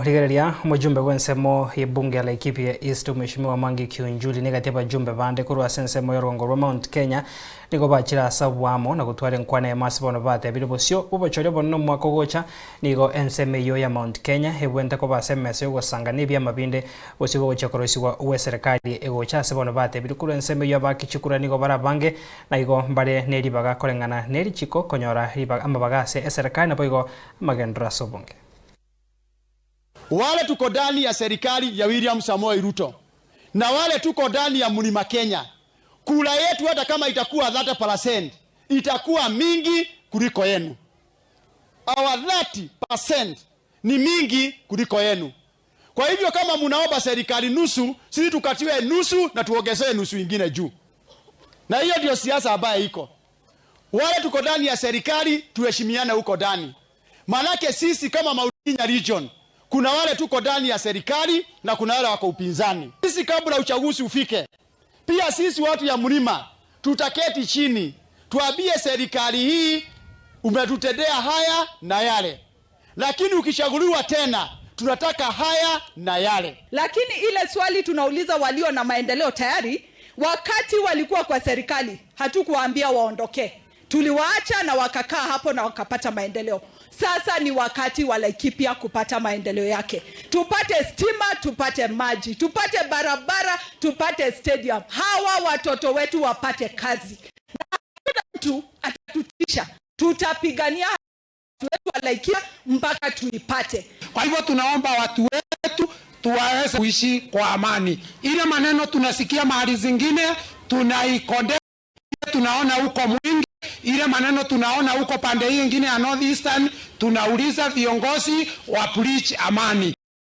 Bono rigereria omojumbe bw'ensemo y'ebunge ya Laikipia East, Mheshimiwa Mwangi Kiunjuri, nigo abajumbe bande korwa ase ensemo y'orongo rwa Mount Kenya nigo bachire ase obwamo na gotwara enkwana eyemo ase bono batebire bosio bobochori obonene omwaka ogocha nigo ensemo eywo ya Mount Kenya ebwente koba ase emesa y'ogosanga na ebiama binde bosio bogochia korosiwa bwa eserekari egocha ase bono batebire korwa ensemo eywo abaki chikura nigo barabange na igo mbare na eribaga koreng'ana na erichiko konyora ribaga amabaga ase eserekari naboigo amagendero ase obonge. Wale tuko ndani ya serikali ya William Samoei Ruto na wale tuko ndani ya Mlima Kenya, kura yetu hata kama itakuwa 30% itakuwa mingi kuliko yenu. Our 30% ni mingi kuliko yenu. Kwa hivyo kama munaomba serikali nusu, sisi tukatiwe nusu na tuongezee nusu ingine juu, na hiyo ndio siasa ambayo iko. Wale tuko ndani ya serikali tuheshimiane huko ndani, manake sisi kama Mount Kenya region kuna wale tuko ndani ya serikali na kuna wale wako upinzani. Sisi kabla uchaguzi ufike, pia sisi watu ya mlima tutaketi chini tuambie serikali hii umetutendea haya na yale, lakini ukichaguliwa tena tunataka haya na yale. Lakini ile swali tunauliza walio na maendeleo tayari, wakati walikuwa kwa serikali hatukuwaambia waondoke, tuliwaacha na wakakaa hapo na wakapata maendeleo. Sasa ni wakati wa Laikipia kupata maendeleo yake, tupate stima, tupate maji, tupate barabara, tupate stadium, hawa watoto wetu wapate kazi, na hakuna mtu atatutisha. Tutapigania watu wetu wa Laikipia mpaka tuipate. Kwa hivyo tunaomba watu wetu tuwaweze kuishi kwa amani. Ile maneno tunasikia mahali zingine tunaikonde, tunaona huko Mwingi, ile maneno tunaona huko pande hii ingine ya North Eastern, tunauliza viongozi wa preach amani.